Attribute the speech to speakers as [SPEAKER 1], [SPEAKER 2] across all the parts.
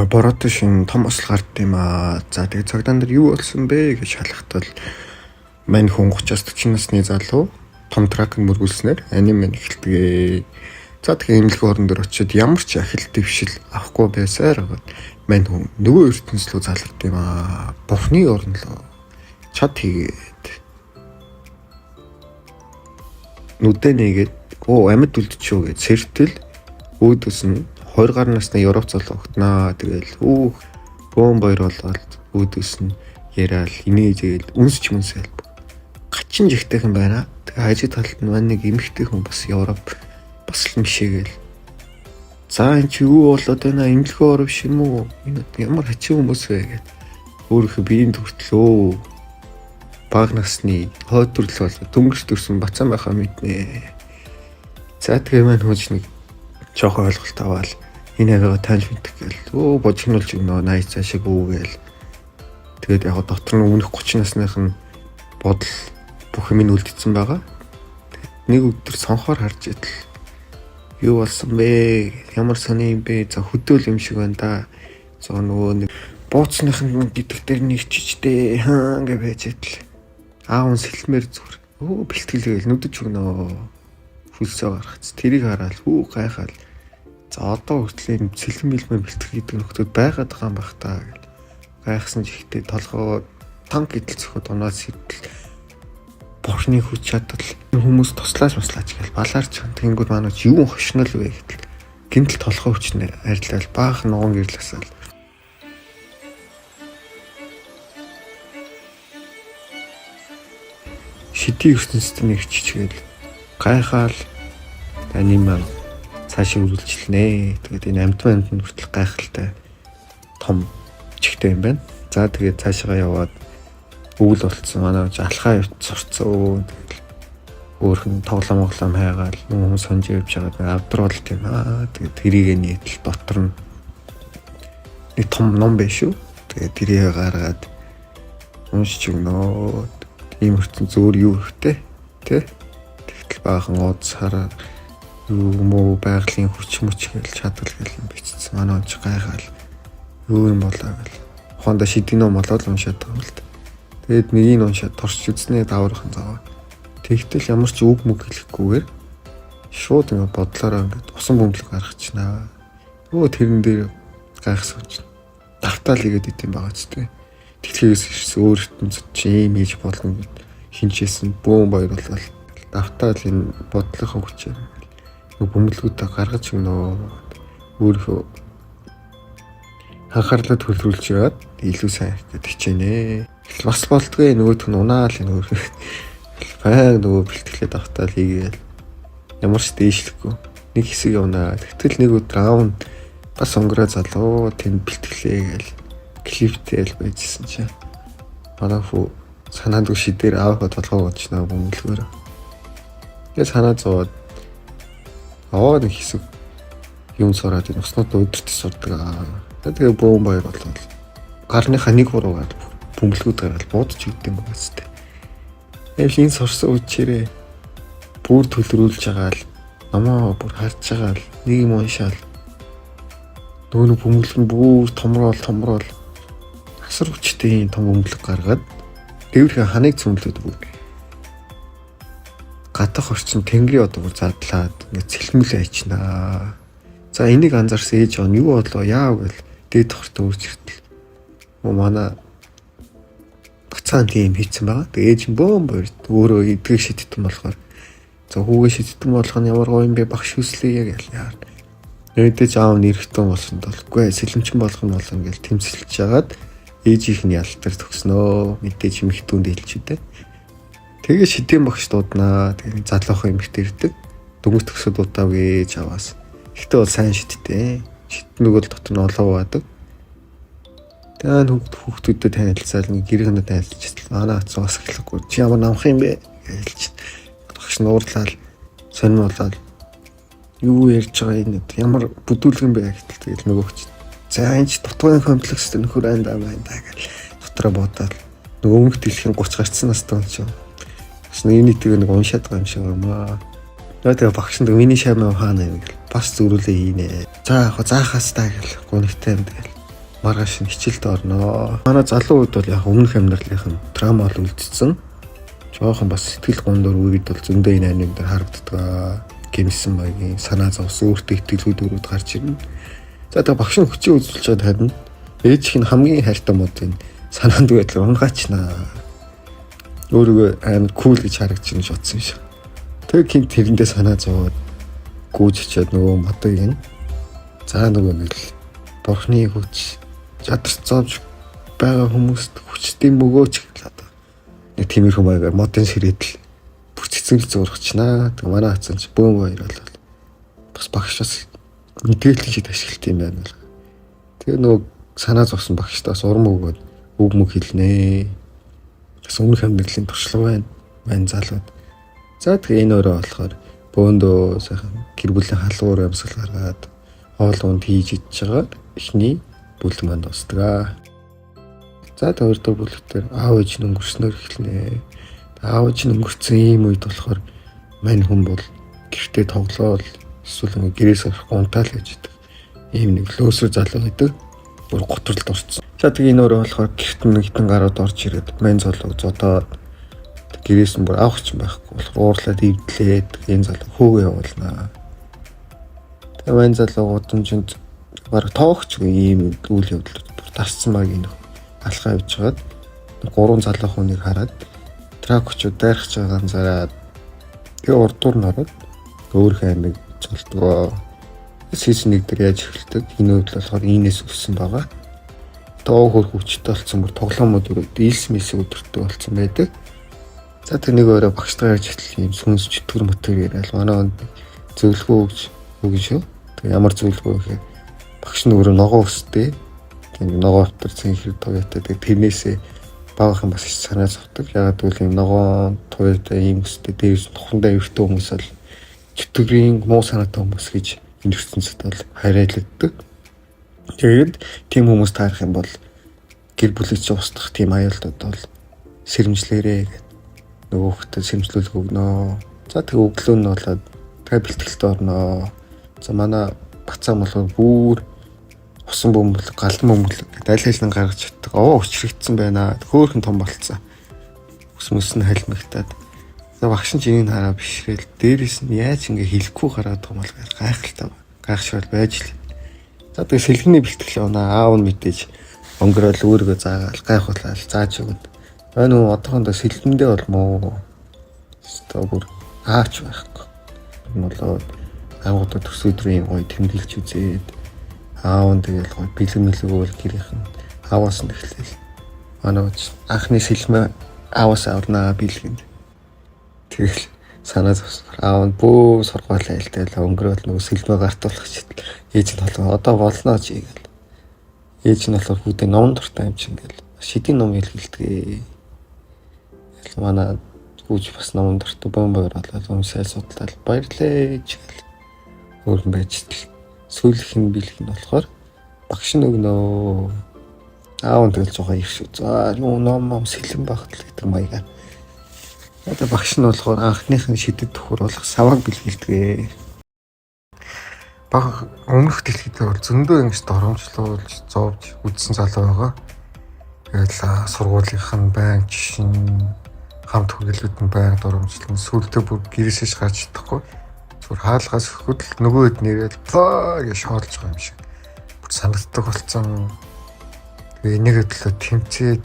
[SPEAKER 1] За бороотой шин том осол гард юм аа. За тэгээ цагдaan дээр юу болсон бэ гэж шалгахтал мань хүн 30-аас 40 насны залуу том трак мөргүүлснээр аниме эхэлдэг. За тэгээ эмнэлгийн орон дээр очиод ямар ч ахил дэвшил авахгүй байсаар байгаад мань хүн нөгөө ертөнц рүү залард юм аа. Бурхны орон руу чад хийгээд нүдэ нэгээд оо амьд үлдчихв гэж сэртэл өөдөөс нь 20 гаруй насны Европ залуу огтнаа. Тэгэл үүх бөөн баяр болоод өөдөөс нь яриад инээ тэгэл үнсч мүнсэл гачин жигтэйхэн байна. Тэгээ хажуу талд нь мань нэг эмэгтэй хүн бас Европ бас л мишээгээл. За эн чи юу болоод байна? Эмнэлгийн оров шим үү? Энэ ямар хачин хүмүүс вэ гэд. Өөрийнхөө биеийн төртлөө баг насны хойд төрлөө болоо дөнгөж төрсөн бацаан байхаа мэднэ. За тэгээ маань хөөж нэг жоохон ойлголт аваад энэ авиага таньж мэдэх гээл. Өө божигнуулж өгнө 80 цаашаа гүү гээл. Тэгээд яг дотор нь өмнөх 30 насных нь бодол бүх юм нь үлдсэн байгаа. Тэгээд нэг өдөр сонхоор харж идэл юу болсон бэ? Ямар сони юм бэ? За хөдөөл юм шиг байна да. За нөгөө нэг бууцных нь гэдэг дээр нэг чичтэй хаа ингэ байж идэл. Аав нь сэлмээр зүгээр. Өө бэлтгэлгээл нүдэж өгнө. Хөлсөө гаргац. Тэрийг хараад хүү гайхаал. За одоо хүртэл юм сэлэн бэлмээр бэлтгэх гэдэг нөхдүүд байгаад байгаа юм бах та гэл. Гайхсан чихтэй толгоо танк идэл цоход унаад сэтэл бурхны хүч чадал хүмүүс туслаач туслаач гэл балаарч тэнгүүд манайч юу хошнол вэ гэтэл гинтэл толгой хүчнэ арилал баах нуган гэрлэсэл шидийн ертөнцийн нэг чичгээл гайхаал аниме цаашаа үргэлжлэнэ. Тэгээд энэ амьтан амьтан хүртэл гайхалтай том чигтэй юм байна. За тэгээд цаашаа яваад өвөл болцсон манай алхаа явц сурцсан. Тэгэл өөрх нь тоглоом моглоом хайгаал хүмүүс сонж явж байгаа авдрал тийм аа. Тэгээд тэрийг нийтл дотор нь нэг том ном байх шүү. Тэгээд тэрийг гаргаад уншиж өгнө. Ийм хүртэн зөөр юу хэрэгтэй тэ? Тэгтэл баахан ууд сараа юу юм уу байгалийн хүч мөч гэл чадвал гэл юм бичсэн. Манай он ч гайхаал юу юм болоо гэл. Ухаандаа шидийн ном болоод уншаад байгаа юм л та. Тэгээд нэгийг уншаад турш үзнэ давархан заваа. Тэгтэл ямар ч үг мүг хэлэхгүйгээр шууд ингэ бодлороо ингэ усан бөмбөлөг гаргачихнаа. Өө тэрэн дээр гайхсан чинь давтаал игээд идэм байгаа ч тийм. Тэтгэхээс ирсэн өөр ертөнцид чи ийм хийж болно гэд хинчээсэн бөөн баяр болол давтаал энэ бодлохын хүчээр бөмбөлгүүдээ гаргаж өгнө. Өөрийнхөө анхаарлаа төвлөрүүлж яваад илүү сайн гэдэг хичээнэ. Бас болдгоо нөгөөх нь унаал энэ өөр. Баян нөгөө бэлтгэлээ давтаал хийгээл ямар ч дээшлэхгүй нэг хэсэг явнаа. Тэгтэл нэг өдөр аав нь бас онгороо залуу тэнд бэлтгэлээ гээл клиптэй л байжсэн чинь манай хүү санаанд шидээр аавынхаа толгой бодчихнаа бөмбөлгөөр. Тэгээ санаа зовоод аваа нэг хэсэг юм сураад энэ уснууд өдөрт сурдаг аа. Тэгээ бөөн баяр болоод гарныхаа нэг хуруугаад бөмбөлгүүд гараад буудаж өгд юм байна зү. Эвл энэ сурсан үчирээ бүр төлрүүлж байгаа л номоо бүр харж байгаа л нэг юм уншаал нөгөө нэг бөмбөлөг нь бүр томроол томроол асар хүчтэй юм том бөмбөлөг гаргаад дээврийн ханыг цөмлөд бүр гадах орчин тэнгэрийн одоо бүр задлаад ингээд цэлмэл айчнаа. За энийг анзаарсан ээж он юу болоо яав гэл дээд хортой үрж иртэл. Манай бацаан тийм хийцэн байгаа. Тэгээ ээж нь бөөн баяр өөрөө эдгийг шидтэн болохоор за хүүгээ шидтэн болох нь ямар гоё юм бэ багш хүслээ гэл яар. Мэдээж аав нь эргэтэн болсон толгүй сэлэмчин болох нь болно гэл тэмцэлж жагаад ээжийнх нь ялтар төгснөө. Мэдээж эмэгтэйнд хэлж үдэ. Тэгээ шидийн багш дууднаа. Тэгээ залуухан эмэгтэй ирдэг. Дөнгөж төгсөд дуудаав гэж аваас. Гэхдээ бол сайн шидтэй. Шидэн нөгөө л дотор нь олоо баадаг. Тэгээ хүүхдүүдэд танилцаал нэг гэргэнэ танилцчихсан. Манай атсан бас эхлэхгүй. Чи ямар намх юм бэ гэж багш нуурлал сонин болоод юу ярьж байгаа энэ ямар бүдүүлэг юм бэ гэтэл тэгэл нөгөө ч за энэ ч дутгын комплекс нөхөр айн даа байна даа гэл дотроо бодоод нөгөө өмнөх дэлхийн 30 гарцсан настай хүн чинь бас нэг нийтийг нэг уншаад байгаа юм шиг юм аа. Тэгээ багш нь миний шам хаана юм гэл бас зөрүүлээ хийнэ. За яг заахаас таа гэл гунигтай юм тэгэл. Маргааш нь хичээлд орноо. Манай залуу үед бол яг өмнөх амьдралынх нь trauma л үлдсэн. Жоохон бас сэтгэл гондор үед бол зөндөө энэ анимэ дээр харагддаг. Гэмсэн маягийн санаа зовсон, өөртөө итгэлгүй дүрүүд гарч ирнэ. За, тэгээ багш нь хүчээ үзүүлж чад харин ээж их нь хамгийн хайртай модын санаанд байдлаар унгаачнаа. Өөрийгөө амар cool гэж харагдаж байна гэж бодсон юм шиг. Тэгээ гинт тэрэндээ санаа зовоод гүйж очиад нөгөө модыг нь, за, нөгөө нэг л бурхны хүч чадар зовж байгаа хүмүүст хүчтэй мөгөөч гэл одоо нэг тиймэрхүү маягаар модын ширээдл бүр цэцэнэл зурчихнаа. Тэгээ манай хацсан чи бөөн баяр болол бас багш бас мэдээлэл шиг ашиглалт юм байна л. Тэгээ нөгөө санаа зовсон багштаас урам өгөөд үг мөг хэлнэ. Бас өмнөх амьдралын туршлага байна. Мань залууд. За, тэгээ энэ өрөө болохоор бөөндөө сайхан гэр бүлийн халуур амьсгал гаргаад хоол унд хийж идж байгаа эхний бүлэг маань дуустгаа. За, тэгээ хоёр дахь бүлэг дээр аав ээж нь өнгөрснөөр эхэлнэ. Аав ээж нь өнгөрцөн ийм үед болохоор мань хүн бол гэртээ тоглоол эсвэл ингээ гэрээс гарахгүй унтаал гэж идэг. Ийм нэг лөөсөр залуу байдаг. Бүр готролд орсон. За, тэгээ энэ өөрөө болохоор гэрт нэг хитэн гарууд орж ирээд мань залуу зодоод гэрээс нь бүр авах ч юм байхгүй болохоор уурлаад эвдлээд энэ залуу хөөгөө явуулнаа. Тэгээ мань залуу гудамжинд бараг тоогчгүй ийм үйл явдал бүр дарцсан баг энэ алхаа явж хагаад гурван залуу хүнийг хараад truck очоод дайрах байгаа анзаараад тэгээ урдуур нь ороод өөрийнхөө амийг золдгоо. Season 1 дээр яаж эхэлдэг? Энэ үед болохоор инээс өссөн байгаа. Тоо хөр хүчтэй болсон, бүр тоглоомод өрөөд илс мисэг өдөртөө болсон байдаг. За, тэр нэг өрөө багштайгаа ярьж эхэлсэн юм сүнс чөтгөр мөтгөр яриад манай зөвлөгөө өгч өгөн шүү. Тэгээ ямар зөвлөгөө гэхээр багш нь өөрөө ногоо өстэй. Тийм ногоо автар цэнхэр туяатай. Тэгээ тэрнээсээ багахан бас их санаа зовдөг. Ягаад гэвэл юм ногоо туяатай ийм өстэй, дээрс тухандаа өртөө хүмүүс бол чөтгөрийн муу санаатай хүмүүс гэж энэ ертөнцид бол харьяалагддаг. Тэгээд тийм хүмүүс таарах юм бол гэр бүлийг чи устгах тийм аюултууд бол сэрэмжлээрээ гэд нөгөө хүүхдэд сэрэмжлүүлэх өгнө. За, тэгээ өглөө нь болоод тэгээ бэлтгэлд орноо. За, манай бацаан болохоор бүр усан бөмбөлөг, галдан бөмбөлөг гэдэг аль аль нь гаргаж чаддаг. Овоо өчрөгдсөн байна. Хөөхөн том болцсон. Ус мөс нь халимагтаад. За, багш нь ч энийг хараа бишрээл дээрээс нь яаж ингэ хэлэхгүй гараад байгаа юм бол гайхалтай. Гайхшрал байж л. За, тэгээ сэлгэний бэлтгэл явна. Аав нь мэдээж өнгөрөөл өөрийгөө заагаал гайхуулаад зааж өгнө. Аа, нөгөө одоохондоо сэлгэндээ бол муу. Өстой бүр аач байхгүй. Болоод ангуудаа төс өдрийн гоё тэмдэглэж үзээд аав нь тэгэл гоё бэлэг мэлэг өгөөл гэрийнх нь ааваас нь эхлээл. Манай анхны сэлмээ ааваас авнаа бэлгэнд. Тэгэл санаа зовсон. Аав нь бөө сургуулаа айлтал өнгөрөөл нөгөө сэлмээ гартуулах чид ээж нь толгой одоо болно чи гэл. Ээж нь болохоор хүүдээ ном дуртай юм чинь гэл. Шидийн ном хэлгэлдэг. Манай хүүж бас ном дуртай бомбоор болоод өмсөөл судлал баярлээ гэж гэл. Өөр байж тэл сүүлийнх нь бэлэг нь болохоор багш нь өгнөө. Аав нь тэгэл жоохон ирш. За, юу ном ном сэлэн багтал гэдэг маягаар. Одоо багш нь болохоор анхных нь шидэд тохируулах савааг бэлгэлдэг. Баг өмнөх дэлхийд бол зөндөө ингэж доромжлуулж, зовж үзсэн залуу байгаа. Тэгэл сургуулийнх нь байнга жишин хамт хүрээлүүд нь байнга доромжлон сүултээ бүр гэрээсээ гарч чадахгүй. Зүгээр хаалгаас өгөхөд л нөгөө хэд нэрэл паа гэж шоолж байгаа юм шиг. Бүр санагддаг болсон. Тэгээ энийг төлөө тэмцээд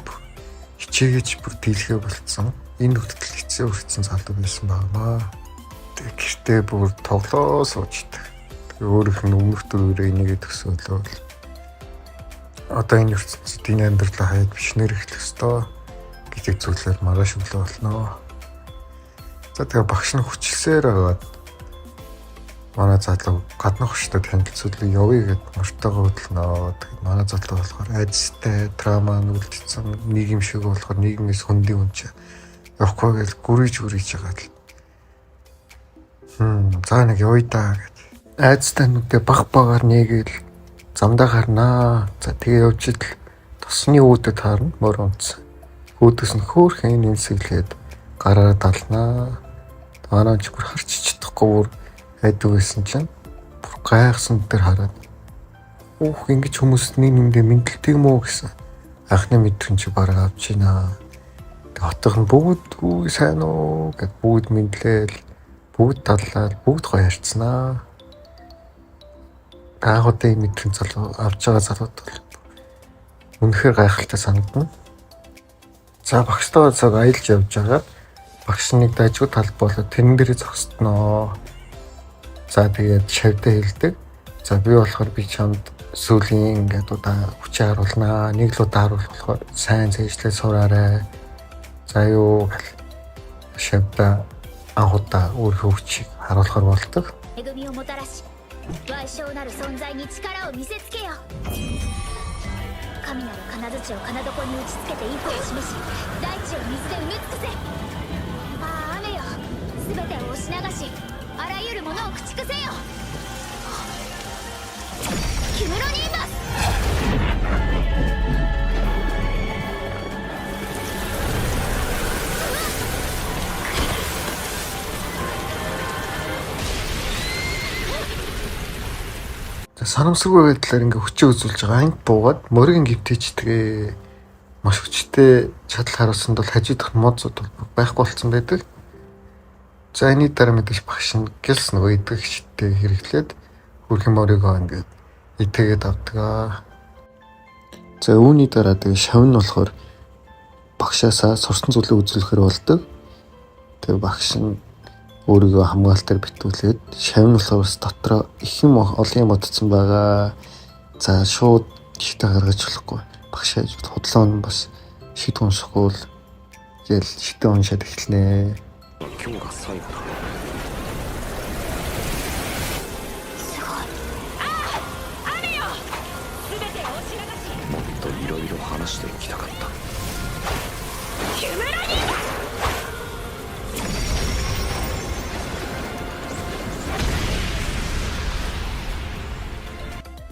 [SPEAKER 1] хичээгэж бүр дийлхэ болцсон. Энэ хүртэл хэцүү хүрсэн залуу байсан байна. Тэгээ гэртээ бүр тоглоо суучдаг. Тэгээ өөрийнх нь өмнөх дөрөөрөө энийгээ төсөөлөө. Одоо энэ ертөнцид энэ амьдралаа хаяад бишнэр эхлэх ёстой гэдэг зүйлээр маргааш өглөө болно. За, тэгээ багш нь хүчлсээр байгаад манай залуу гаднах хөштэй танилцуулъя явъя гэд мортойгоо хөдөлнө. Тэгээд манай залуу болохоор айдастай, trauma нь үлдсэн, нийгэм шиг болохоор нийгмээс хөндийн хүн чи явахгүй гэж гүрийж гүрийж байгаа л. За, нэг явъя да гэд. Айдастай нүдээ баг багаар нээгээл замдаа гарнаа. За, тэгээ явж идэл тосны үүдэд таарна, мөр унтсан. Үүдээс нь хөөхөн нэнсэглээд гараараа далнаа. Манай ч бүр харч чадахгүй бүр айдаг байсан чинь бүр гайхсан дээр хараад Үүх ингэж хүмүүс нэг нэгэндээ мэндэлдэг юм уу гэсэн анхны мэдрэмж бараг авч байна. Тэг хотынх нь бүгд үгүй сайн уу гэд бүгд мэдлээл, бүгд таллаад, бүгд гоё харцнаа. Анх удаа ийм мэдрэмж залуу авч байгаа залууд бол үнэхээр гайхалтай санагдана. За багштайгаа цаг аялж явж байгаад багш нэг дажгүй тал болоод тэрэн дээрээ зогсдоноо. За тэгээд шавьдаа хэлдэг. За би болохоор би чамд сүүлийн ингээд удаа хүчээ харуулнаа. Нэг л удаа харуулах болохоор сайн цээжлээ сураарай. За юу гэл шавьдаа анх удаа өөрийнхөө хүчийг харуулахар болдог.
[SPEAKER 2] 恵みをもたらし矮小なる存在に力を見せつけよ神なる金槌を金床に打ちつけて一歩を示し大地を水で埋め尽くせああ雨よ全てを押し流しあらゆるものを駆逐せよキュムロニンバス
[SPEAKER 1] За санамсаргүй байдлаар ингээ хүчээ үзүүлж байгаа анги буугаад морийг гимтээчдэг. Маш хүчтэй чадал харуулсанд бол хажуудах мод зуд бол байхгүй болсон байдаг. За энэний дараа мэдээж багш нь гэлс нөгөө идэвхтэй хэрэглээд хөрхэн моригоо ингээд итгээд авдаг аа. За үүний дараа тэгээ шавь нь болохоор багшаасаа сурсан зүйлээ үзүүлэхээр болдог. Тэгээ багш нь өөрийгөө хамгаалтаар битгүүлээд шавь нь болохоор бас дотроо их юм олон юм бодсон байгаа. За шууд шийдэ гаргаж болохгүй. Багш худлаа нь бас шийдэх уншихгүй л гээл шийдэ уншаад эхэлнэ.
[SPEAKER 3] 今日が最後だ
[SPEAKER 2] すごい
[SPEAKER 4] 雨よ全てを押し流し
[SPEAKER 3] もっといろいろ話しておきたかった
[SPEAKER 4] キュムロニンバス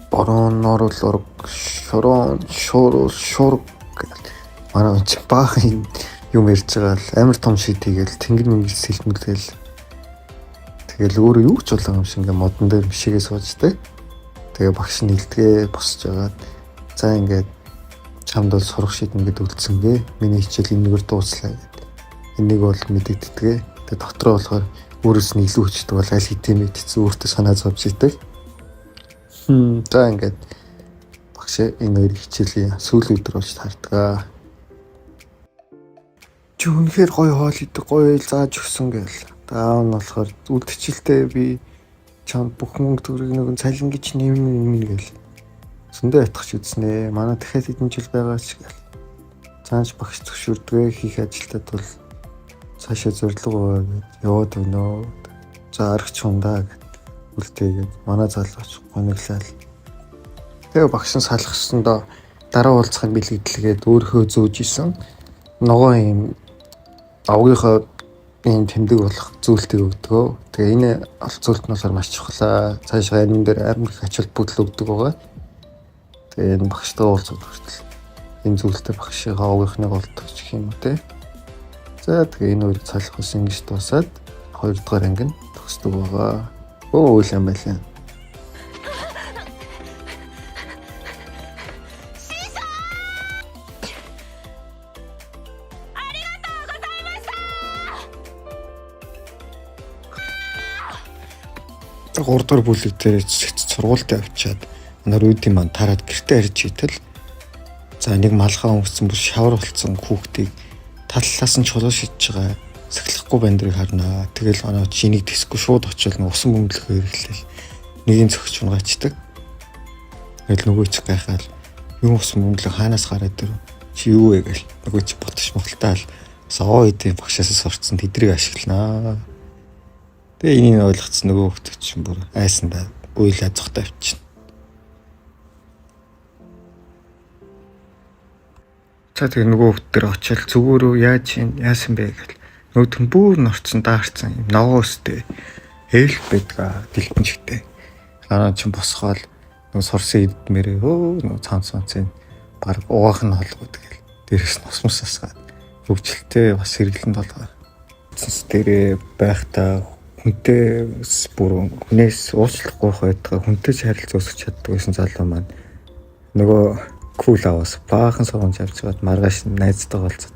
[SPEAKER 1] Борон норол ург шорон шуурул шург гэл манай хүн чинь баахан юм ярьж байгаа л амар том шид хийгээл тэнгэр мэнгэр сэлмэглээл тэгэл өөрөө юу ч болоо юм шиг ингээ модон дээр бишигээ суужтэй. Тэгээ багш нь илтгээ босч жагаад за ингээд чамд бол сурах шид ингээд үлдсэнгээ миний хичээл энэгээр дууслаа гэд. Энийг бол мэдэгддэг. Тэгээ дотроо болохоор өөрөөс нь илүү хүчтэй бол аль хэдийн мэдсэн өөртөө санаа зовж идэг. За ингээд багш энэ хоёр хичээлийн сүүлийн өдөр болж таардаг. Чи үнэхээр гоё хоол идэг, гоё ил зааж өгсөн гээл. Аав нь болохоор үлдчихэлтэй би чамд бүх мөнгө төгрөг нэг цалин гэж нэмнэ нэмнэ гээл. Зөндөө ятгах ч үзнэ. Манай дахиад хэдэн жил байгаа ч гээл. Заанч багш зөвшөөрдгөө хийх ажилдаа тул цаашаа зорилго байгаа гэд яваад өгнө. За аргач хундаа гэд үлдээгээд манай залууч гониглал. Тэгээ багш нь салгасандаа дараа уулзахыг бэлгэлгээд өөрийнхөө зөөж исэн ногоо юм овгийнхоо ийм тэмдэг болох зүйлтийг өгдөг. Тэгээ энэ олцуулт нь болохоор маш чухал. Цаашаа энэ дээр амар их ач холбогдол өгдөг байгаа. Тэгээ энэ багштай уулзах хүртэл энэ зүйлтэй багшийнхаа овгийнхныг олдох гэх юм уу те. За тэгээ энэ хоёр салхус ингэж дуусаад хоёрдугаар анги нь төгсдөг байгаа. Өө үйл юм байлаа. За 3 дугаар бүлэг дээр сургуультай авчиад нар үүдийн маань тараад гэртээ харж итэл за нэг малгай өнгөцсөн бүр шавар болцсон хүүхдийг таллаас нь чулуу шидэж байгаа сахилахгүй бандрыг харнаа. Тэгэл оноо чинийг тэсэхгүй шууд очил нэг усан бөмбөлөхөөр ирлээ. Нэгийг зөгч унгаачдаг. Тэгэл нөгөө чи гайхаал юм усан бөмбөлөг хаанаас гараад ирэв? Чи юу вэ гэл нөгөө чи ботч мохолтаал бас оо эдийн багшаас сурцсан тэдрийг ашигланаа. Тэгээ энийг ойлгоцсон нөгөө хүүхд чинь бүр айсандаа уйлаа зогтоо авчихна. За тэгээ нөгөө хүүхд дээр очил зүгөөрөө яаж юм яасан бэ гэл нөгөөх нь бүр норцсон даарцсан юм ногоо өстэй элф байдгаа дэлбэн чигтэй. Араа чинь босгоол нөгөө сурсан идмээрээ өө нөгөө цаан цаанцын баг угаах нь холгоо тэгэл дээрээс нь осмос асгаад хөгжилтэй бас хэрэглэн толгой. Цэс дээрээ байхдаа Хүнтэй бүр хүнээс уучлахгүй байдаг, хүнтэй ч харилцаа үүсгэж чаддаг байсан залуу маань нөгөө cool аваас баахан сургамж авч байгаад маргааш найзтайгаа уулзаад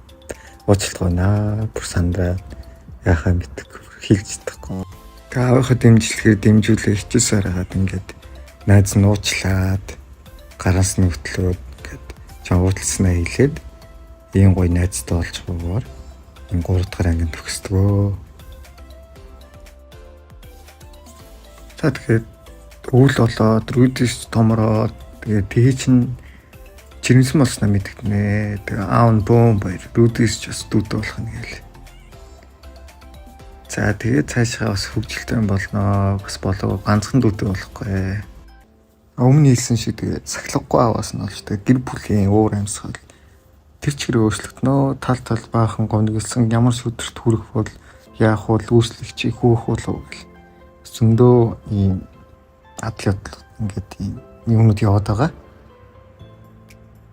[SPEAKER 1] уучлах байна. Бүр сандраа яхаа мэдгүй хэлж чадахгүй. Тэгээ аавынхаа дэмжлэгээр дэмжүүлээ хичээсээр хагаад ингээд найз нь уучлаад гараас нь хөтлөөд ингээд чам уучласнаа хэлээд ийм гоё найзтай болж байгаагаар энэ 3 дахь анги төгсдгөө. За тэгэхээр үйл болоод Рудис томроод тэгээ тгий чинь жирэмсэн болсноо мэдэгдэнэ. Тэгээ аав нь бөөн баяр. Рудис ч бас дүүдээ болох нь гээл. За тэгээ цаашгаа бас хөгжилтэй болноо. Бас болоо ганцхан дүүдээ болохгүй. Өмнө хэлсэн шиг тэгээ сахилгагүй аваас нь олж тэгээ гэр бүлийн уур амьсгал тэр чигээр өөрчлөгдөнө. Тал тал баахан гомдголсон ямар сүдэрт хүрэх бол яах бол үүслэгч хүүх болов гэл зөндөө ийм адал явдал ингээд ийм юмнууд яваад байгаа.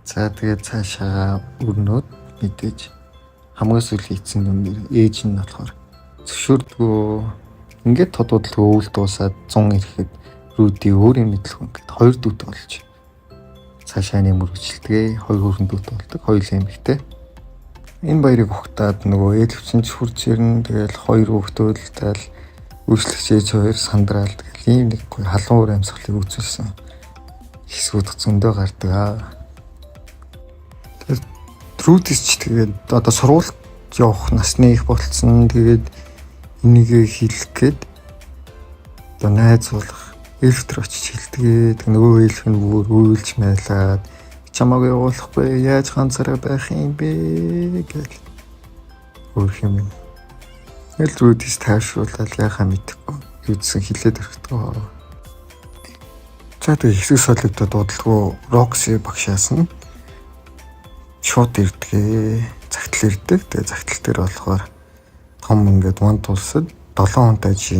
[SPEAKER 1] За тэгээд цаашаа өрнөөд мэдээж хамгийн сүүлийн эцсийн дүн дээр ээж нь болохоор зөвшөөрдгөө. Ингээд тодуудалгүй өвөл дуусаад 100 ирэхэд Руди өөрийн мэдлэг ингээд хоёр дүүтэй болж цаашаа нэг мөргөжилтгээ хоёр хүүхэн дүүтэй болдог, хоёулаа эмэгтэй. Энэ баярыг ухтаад нөгөө ээлвчин ч хурж ирнэ, тэгэл хоёр хүүхдүүд л үйлчлэгч ээж хоёр сандраал тэгэл ийм нэг гоё халуун уур амьсгалыг үзүүлсэн хэсгүүд зөндөө гардаг аа. Тэгээд Рудис ч тэгээд одоо сургуульд явах насны их болцсон. Тэгээд энийг хэлэх гээд одоо найз болох эльф төр очиж хэлдэг. Тэг нөгөө эльф нь бүр уйлж майлаад чамааг явуулахгүй яаж ганцаараа байх юм бэ гэл өөр юм. Тэгэл Рудис тайвшруулаад яхаа мэдэхгүй юу гэсэн хилээд өрхтгөө. За тэгээ хэсэг солигдоод удалгүй Рокси багшаас нь шууд ирдэг. Загтал ирдэг. Тэгээ загтал дээр болохоор том ингээд вант улсад 7 хүнтэй чи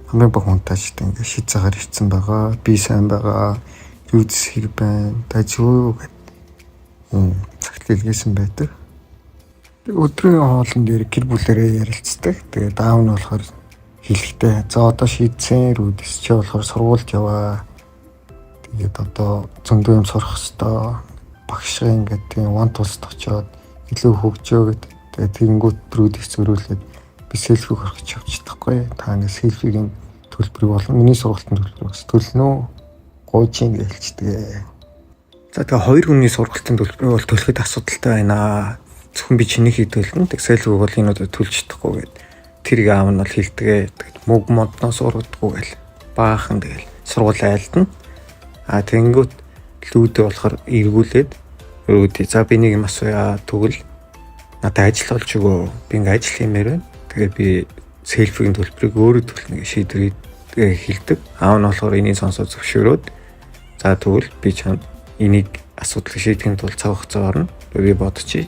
[SPEAKER 1] хамгийн бага хүнтэй ч ингээд шид цагаар ирсэн байгаа. Би сайн байгаа. Юудс хэр байна? Дажгүй гэд цагтл илгээсэн байдаг. Тэг өдрийн хоолн дээр гэр бүлэрээ ярилцдаг. Тэгээд аав нь болохоор хэлэхдээ за одоо шийдсэн Рудис чи болохоор сургуульд яваа. Тэгээд одоо зөндөө юм сурах хэвээр багшгаа ингээд тийм вант улсад очиод илүү хөгжөө гэдэг. Тэгээд тэгэнгүүт Рудис зөрүүлээд би селфи хорхож явж чадахгүй. Та нэг селфигийн төлбөрийг болон миний сургалтын төлбөрийг бас төлнө үү? Гуйж ин гэж хэлчихдэг. За тэгээ хоёр хүний сургалтын төлбөрийг бол төлөхөд асуудалтай байна. Зөвхөн би чинийхийг төлнө. Тэг селфиг бол энэ удаа төлж чадахгүй гэд. Тэрийг аав нь бол хэлдэг. Тэгэд мөг модноос ургадгүй гэл. Баахан тэгэл сургууль айлдна. А тэгэнгүүт лүүдээ болохоор эргүүлээд өрөөдөө за би нэг юм асууя тэгвэл надад ажил олж өгөө. Би ингээ ажил хиймээр байна. Тэгээд би селфигийн төлбөрийг өөрөө төлнө гэж шийдвэрийг хэлдэг. Аав нь болохоор энийг сонсоод зөвшөөрөөд за тэгвэл би чамд энийг асуудлыг шийдэхин тулд цаг хугацаа орно. Би бодчих.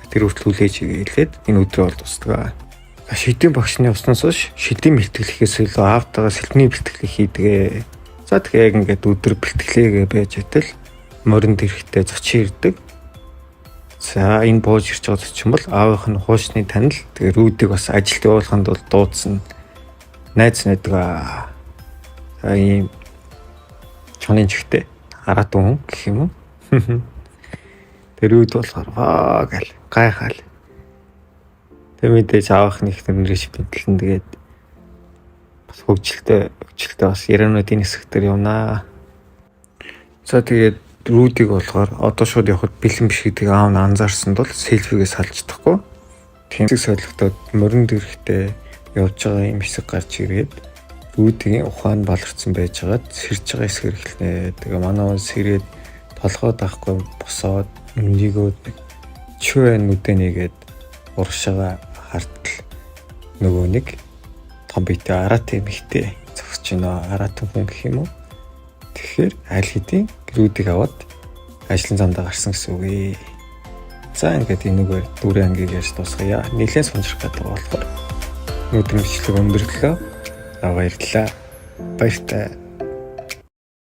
[SPEAKER 1] Тэр хүртэл хүлээж хэлээд энэ өдрөө бол тусдаг. Шидийн багшны уснаас хойш шидийн бэлтгэл хийхээс илүү аавтайгаа сэлтний бэлтгэлийг хийдэг. За тэгэхээр яг ингээд өдөр бэлтгэлээгээ байж байтал моринд ирэхдээ зочин ирдэг. За энэ бууж ирж байгаа зочин бол аавынх нь хуучны танил. Тэгээ Рүүдийг бас ажилд явуулаханд бол дуудсан найз найдаг. За ийм чонын чигтэй араатан хүн гэх юм уу? Тэр Рүүд болохоор ваа гал гайхаал. Тэг мэдээж аавынх нь их нэрш бэнтлэн тэгээд бас хөгжилтэй бас яриануудын хэсэг дээр явнаа. За тэгээд Рүүдийг болохоор одоо шууд явхад бэлэн биш гэдгийг аав нь анзаарсан тул селфигээ салж чадахгүй. Тийм хэсэг солигдоод моринд ирэхдээ явж байгаа юм хэсэг гарч ирээд Рүүдийн ухаан баларцсан байжгаад сэрж байгаа хэсгээр эхэлнэ. Тэгээ манай хүн сэрээд толгой даахгүй босоод өмнөгөө нэг чү нүдэ нэгээд урагшаага хартал нөгөө нэг том биетэй араат эмэгтэй зогсож байна. Араатан хүн гэх юм уу? Тэгэхээр аль хэдийн Рүүдийг аваад ажлын замдаа гарсан гэсэн үг ээ. За ингээд энэгээр дөрвөн ангийг ярьж дуусгая. Нилээн сунжрах гэдэг болохоор өнөөдрийн бичлэг өндөрлөө. Баярлалаа. Баяртай.